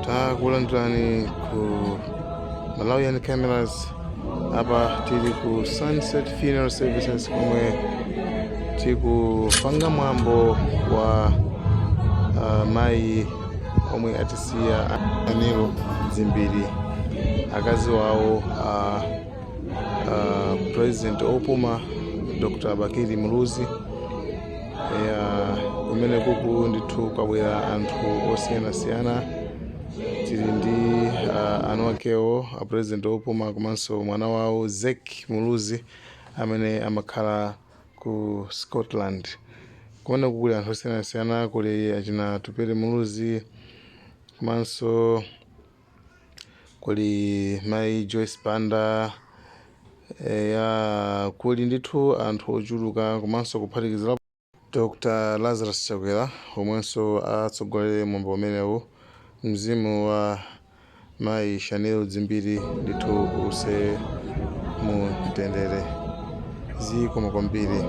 Takulandirani ku Malawian Cameras. Apa tili ku Sunset Funeral Services komwe tikupanga mwambo wa mayi omwe atisiya, Shanil Dzimbiri, akazi wawo President opuma Dr. Bakili Muluzi. Ya, kumene kuku ndithu kwabwera anthu osiyanasiyana. Tili ndi anu akewo a President opuma komanso mwana wawo Zek Muluzi amene amakhala ku Scotland. Kumene kuli anthu osiyanasiyana, kuli achina Tupele Muluzi komanso kuli mayi Joyce Banda. Ya, kuli ndithu anthu ochuluka komanso kuphatikizirapo Dr. Lazarus Chakwera omwenso atsogolere mwambo umenewu. Mzimu wa mayi Shanil Dzimbiri ndithu uuse mu mtendere. Zikomo kwambiri.